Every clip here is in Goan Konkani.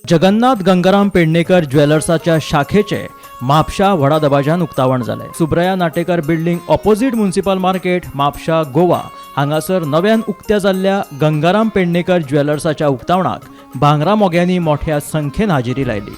जगन्नाथ गंगाराम पेडणेकर ज्वेलर्साच्या शाखेचे म्हापशा व्हडा दबाज्यान उक्तावण जालें. Subraya Natekar building opposite municipal market, Mapusa, Goa हांगासर नव्यान उक्त्या जाल्ल्या गंगाराम पेडणेकर ज्वेलर्साच्या उक्तावणाक भांगरा मोग्यांनी मोठ्या संख्येन हाजेरी लायली.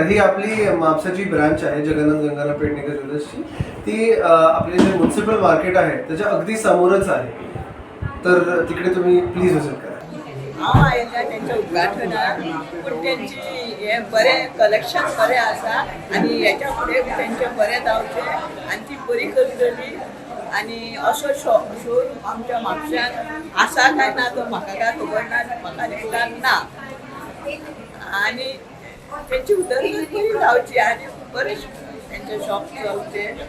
ही आपली म्हापसाची ब्रांच आहे जगन्नाथ गंगाराम पेडणेकर ज्वेलर्सची. ती आपले जे म्युन्सिपल मार्केट आहे त्याच्या अगदी समोरच आहे, तर तिकडे तुम्ही प्लीज व्हिजिट करा. हांव आयिल्लें तेंच्या उद्घाटनाक, पूण तेंची हें बरें कलेक्शन बरें आसा आनी हेच्या फुडें बी तेंचें बरें जावचें आनी ती बरी करतली. आनी असो शोरूम आमच्या म्हापश्यांत आसा काय ना तो म्हाका काय खबर ना, म्हाका दिसता ना. आनी तेंची उदरगत बरी जावची आनी बरें तेंचें शॉप चलचें.